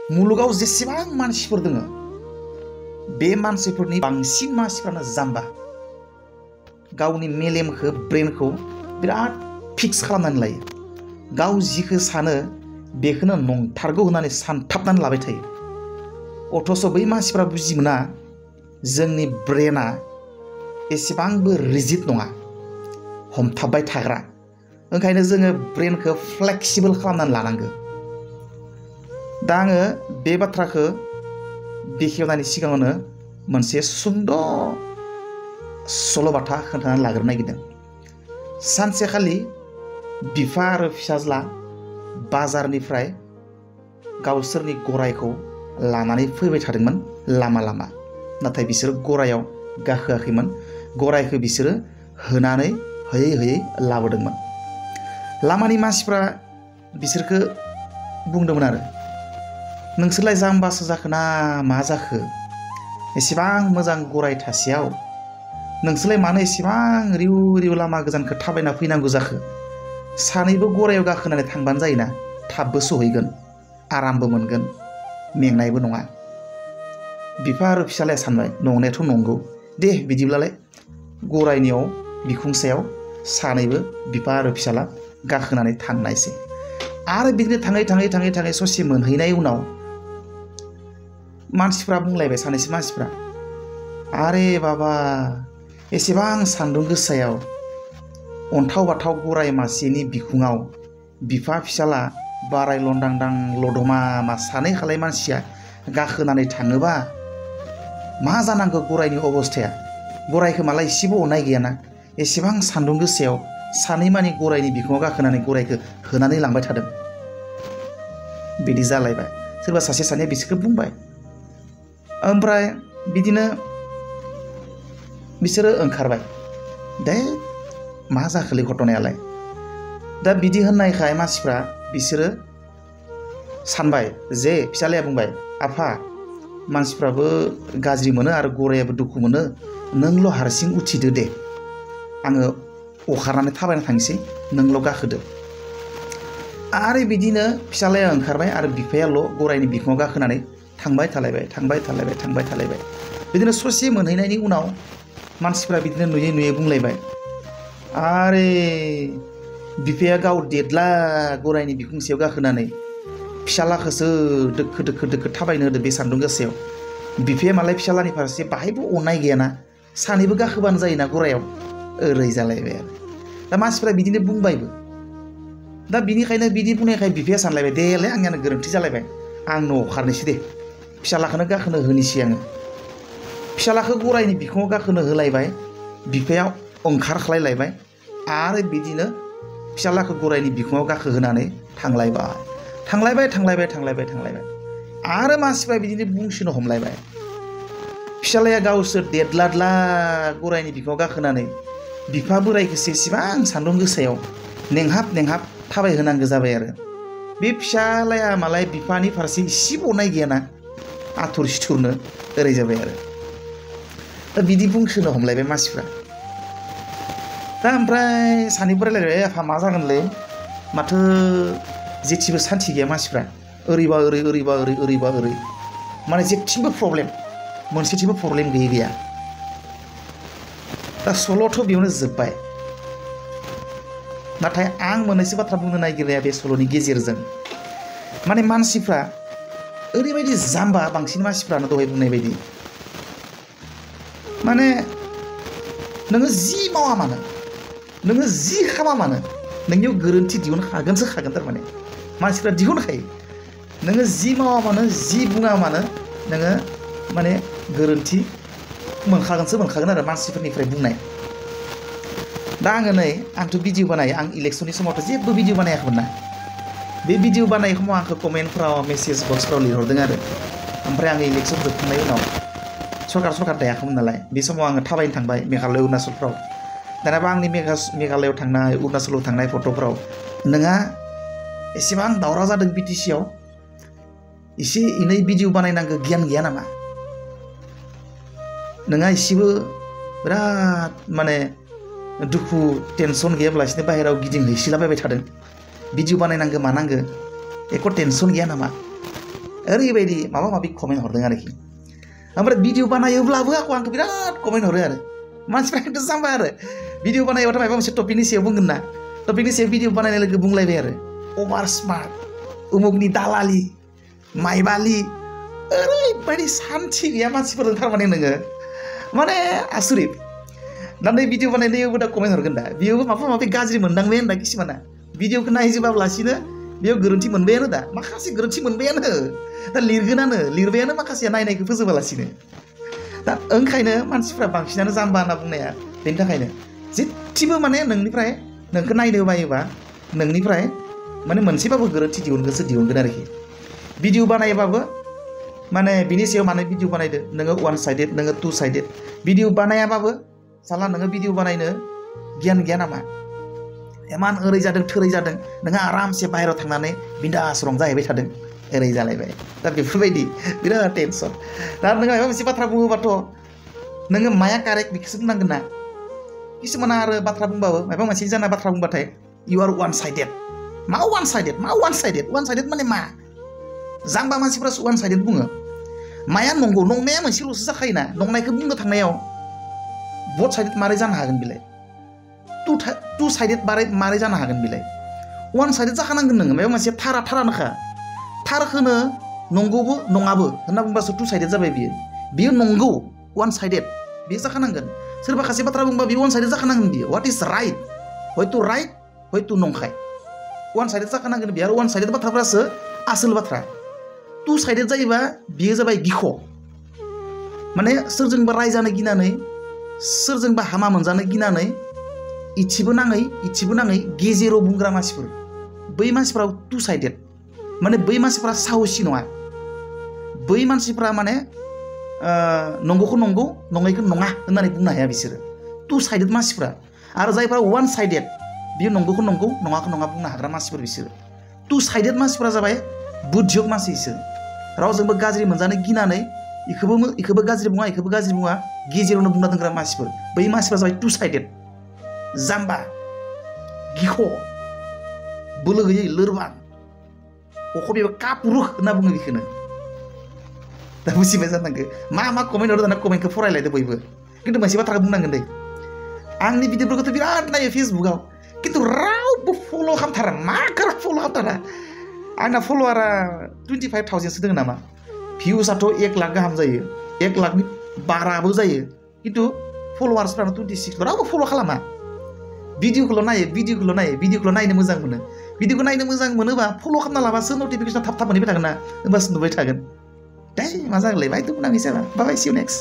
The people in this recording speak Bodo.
मुलुगाव जेसेबां मानसिफोर दङ बे मानसिफोरनि बांसिन मानसिफ्रानो जाम्बा गावनि मेलेमखौ ब्रेनखौ बिराद फिक्स खालामनानै लायो गाव जिखौ सानो बेखौनो नंथारगौ होननानै सानथाबनानै लाबाय थायो अथ'स' बै मानसिफ्रा बुजि मोना जोंनि ब्रेना एसेबांबो रिजिड नङा हमथाबबाय थाग्रा ओंखायनो जोङो ब्रेनखौ फ्लेक्सिबल खालामनानै लानांगौ दा आङो बे बाथ्राखौ बेखेवनायनि सिगाङावनो मोनसे सुंद' सल'बाथा खोन्थानानै लाग्रोनो नागिरदों सानसेखालि बिफा आरो फिसाज्ला बाजारनिफ्राय गावसोरनि गरायखौ लानानै फैबाय थादोंमोन लामा लामा नाथाय बिसोरो गरायाव गाखोआखैमोन गरायखौ बिसोरो होनानै होयै होयै लाबोदोंमोन लामानि मानसिफ्रा बिसोरखौ बुंदोंमोन आरो नोंसोरलाय जाम्बासो जाखो ना मा जाखो एसेबां मोजां गराय थासेयाव नोंसोरलाय मानो एसेबां रिउ रिउ लामा गोजानखौ थाबायना फैनांगौ जाखो सानैबो गरायाव गाखोनानै थांबानो जायोना थाबबो सहैगोन आरामबो मोनगोन मेंनायबो नङा बिफा आरो फिसालाया सानबाय नंनायाथ' नंगौ दे बिदिब्लालाय गरायनियाव बिखुंसायाव सानैबो बिफा आरो फिसाला गाखोनानै थांनायसै आरो बिदिनो थाङै थाङै थाङै थाङै ससे मोनहैनाय उनाव मानसिफ्रा बुंलायबाय सानैसो मानसिफ्रा आरे बाबा एसेबां सान्दुं गोसायाव अन्थाव बाथाव गराय मासेनि बिखुङाव बिफा फिसाला बाराय लंदांदां लदमा मा सानै खालाय मानसिया गाखोनानै थाङोबा मा जानांगौ गरायनि अबस्थाया गरायखौ मालाय एसेबो अननाय गैयाना एसेबां सान्दुं गोसायाव सानै मानि गरायनि बिखुङाव गाखोनानै गरायखौ होनानै लांबाय थादों बिदि जालायबाय सोरबा सासे सानैया बिसोरखौ बुंबाय ओमफ्राय बिदिनो बिसोरो ओंखारबाय दे मा जाखोलै घटनायालाय दा बिदि होननायखाय मानसिफ्रा बिसोरो सानबाय जे फिसालाया बुंबाय आफा मानसिफ्राबो गाज्रि मोनो आरो गरायाबो दुखु मोनो नोंल' हारसिं उथिदो दे आङो अखारनानै थाबायना थांसै नोंल' गाखोदो आरो बिदिनो फिसालाया ओंखारबाय आरो बिफायाल' गरायनि बिखुङाव गाखोनानै थांबाय थालायबाय बिदिनो ससे मोनहैनायनि उनाव मानसिफ्रा बिदिनो नुयै नुयै बुंलायबाय आरे बिफाया गाव देदला गरायनि बिखुंसेयाव गाखोनानै फिसालाखौसो दोखो दोखो दोखो थाबायनो होदो बे सान्दुं गोसायाव बिफाया मालाय फिसालानि फारसे बाहायबो अननाय गैयाना सानैबो गाखोबानो जायोना गरायाव ओरै जालायबाय आरो दा मानसिफ्रा बिदिनो बुंबायबो दा बिनिखायनो बिदि बुंनायखाय बिफाया सानलायबाय देलाय आंनियानो गोरोन्थि जालायबाय आं न'आव खारनोसै दे फिसालाखौनो गाखोनो होनोसै आङो फिसालाखौ गरायनि बिखुङाव गाखोनो होलायबाय बिफाया ओंखारख्लायलायबाय आरो बिदिनो फिसालाखौ गरायनि बिखुङाव गाखोहोनानै थांलायबाय आरो मानसिफ्रा बिदिनो बुंसिनो हमलायबाय फिसालाया गावसोर देदलादला गरायनि बिखुङाव गाखोनानै बिफा बोरायखौसो एसेबां सान्दुं गोसायाव नेंहाब थाबायहोनांगौ जाबाय आरो बे फिसालाया मालाय बिफानि फारसे इसेबो अननाय गैयाना आथुर सिथुरनो ओरै जाबाय आरो दा बिदि बुंसोनो हमलायबाय मानसिफ्रा दा ओमफ्राय सानैबो रायलायबाय आफा मा जागोनलै माथो जेथिबो सान्थि गैया मानसिफ्रा ओरैबा ओरै माने जेथिंबो प्रब्लेम मोनसेथिंबो प्रब्लेम गैया दा सल'थ' बेयावनो जोब्बाय नाथाय आं मोननैसो बाथ्रा बुंनो नागिरनाया बे सल'नि गेजेरजों माने मानसिफ्रा ओरैबायदि जाम्बा बांसिन मानसिफ्रानो दहाय बुंनाय बायदि माने नोङो जि मावा मानो नोङो जि खामा मानो नोंनियाव गोरोन्थि दिहुनखागोन थारमाने मानसिफ्रा दिहुनखायो नोङो जि मावा मानो जि बुङा मानो नोङो माने गोरोन्थि मोनखागोन आरो मानसिफोरनिफ्राय बुंनाय दा आङो नै आंथ' भिडिअ बानायो आं इलेक्सननि समावथ' जेबो भिडिअ बानायाखैमोन ना बे भिडिअ बानाय समाव आंखौ कमेन्टफ्राव मेसेज बक्सफ्राव लिरहरदों आरो ओमफ्राय आङो इलेक्सन जोबखांनायनि उनाव सरकार दायाखैमोन नालाय बे समाव आङो थाबायनो थांबाय मेघालय अरुणाचलफ्राव दानाबा आंनि मेघालयआव थांनाय अरुणाचलाव थांनाय फट'फ्राव नोंहा एसेबां दावराव जादों बिटिसिआव एसे एनै भिडिअ बानायनांगौ गियान गैया नामा नोंहा एसेबो बिराद माने दुखु टेनसन गैयाब्लासिनो बाहेरायाव गिदिंहैसिलाबायबाय थादों भिडिअ बानायनांगौ मानांगौ एख' टेनसन गैया नामा ओरैबायदि माबा माबि कमेन्ट हरदों आरोखि ओमफ्राय भिडिअ बानायोब्लाबो आंखौ बिराद कमेन्ट हरो आरो मानसिफ्रा खिन्थु जाम्बा आरो भिडिअ बानायोबाथाय माबा मोनसे टपिकनि सायाव बुंगोन ना टपिकनि सायाव भिडिअ बानायनाय लोगो बुंलायबाय आरो अभार स्मार्ट उमुगनि दालालि माइबालि ओरैबायदि सान्थि गैया मानसिफोरजों थारमाने नोङो माने आसुरित दा नै भिडिअ बानायनायावबो दा कमेन्ट हरगोन दा बेयावबो माबा माबि गाज्रि मोनदांबाय होनदा किसुमाना भिडिअखौ नायजोबाब्लासिनो बेयाव गोरोन्थि मोनबायानो दा माखासे गोरोन्थि मोनबायानो दा लिरबायानो माखासेया नायनायखौ फोजोबालासिनो दा ओंखायनो मानसिफ्रा बांसिनानो जाम्बा होनना बुंनाया बेनि थाखायनो जेथिबो माने नोंनिफ्राय नोंखौ नायनो बायोबा नोंनिफ्राय माने मोनसेबाबो गोरोन्थि दिहुनगोन आरोखि भिडिअ बानायबाबो माने बिनि सायाव माने भिडिअ बानायदो नोङो वान साइडेड नोङो टु साइडेड भिडिअ बानायाबाबो साला नोङो भिडिअ बानायनो गियान गैया नामा इमान ओरै जादों थोरै जादों नोङो आरामसे बाहेरायाव थांनानै बिन्दास रंजाहैबाय थादों ओरै जालायबाय दा बेफोरबायदि बिराद टेनसन दा नोङो माबा मोनसे बाथ्रा बुङोबाथ' नोङो माया कारेक्ट बेखौसो बुंनांगोन ना किसुमाना आरो बाथ्रा बुंबाबो माबा मोनसे जाना बाथ्रा बुंबाथाय इउ आर वान साइडेड मा वान साइडेड माने मा जाम्बा मानसिफ्रासो वान साइडेड बुङो माया नंगौ नंनाया मोनसेल'सो जाखायोना नंनायखौ बुंनो थांनायाव बथ साइडेड मारै जानो हागोन बिलाय टु साइडेड मारै जानो हागोन बिलाय वान साइडेड जाखानांगोन नोङो माबा मोनसे थारानोखा थारखौनो नंगौबो नङाबो होनना बुंबासो टु साइडेड जाबाय बियो नंगौ वान साइडेड बियो जाखानांगोन सोरबा खासे बाथ्रा बुंबा बियो वान साइडेड जाखानांगोन बियो व्हाट इज राइट हयथ' नंखाय वान साइडेड जाखानांगोन बियो आरो वान साइडेड बाथ्राफ्रासो आसोल बाथ्रा टु साइडेड जायोबा बियो जाबाय गिख' माने सोरजोंबा रायजानो गिनानै सोरजोंबा हामा मोनजानो गिनानै इथिबो नाङै गेजेराव बुंग्रा मानसिफोर बै मानसिफ्रा टु साइडेड माने बै मानसिफ्रा साहसि नङा बै मानसिफ्रा माने नंगौखौ नंगौ नङैखौ नङा होननानै बुंनो हाया बिसोरो टु साइडेड मानसिफ्रा आरो जायफ्रा वान साइडेड बियो नंगौखौ नंगौ नङाखौ नङा बुंनो हाग्रा मानसिफोर बिसोरो टु साइडेड मानसिफ्रा जाबाय बुद्धियक मानसि बिसोर रावजोंबो गाज्रि मोनजानो गिनानै इखौबो गाज्रि बुङा गेजेरावनो बुंना दोनग्रा मानसिफोर बै मानसिफ्रा जाबाय टु साइडेड जाम्बा गिख' बोलो गैयै लोरबां अखबियाव कापुरुख होनना बुङो बेखौनो दा बुजिबाय जानांगौ मा कमेन्ट हरो दाना कमेन्टखौ फरायलायदो बयबो खिन्थु मोनसे बाथ्राखौ बुंनांगोन दे आंनि भिडिअफोरखौथ' बिराद नायो फेसबुकाव खिन्थु रावबो फल' खालामथारा माखौ फल' खालामथारा आंना फल'वारा 25,000सो दङ नामा भिउसआथ' 1 लाख गाहाम जायो 1 लाखनि बाराबो जायो खिन्थु फल'वार्सफ्रानो 26 रावबो फल' खालामा भिडिअखौल' नायनो मोजां मोनो भिडिअखौ नायनो मोजां मोनोबा फल' खालामना लाबासो नटिफिकेसन थाब मोनहैबाय थागोन ना होमबासो नुबाय थागोन मा जागोनलाय बाय दुखु नाङै जाबा बाय सिउ नेक्स्ट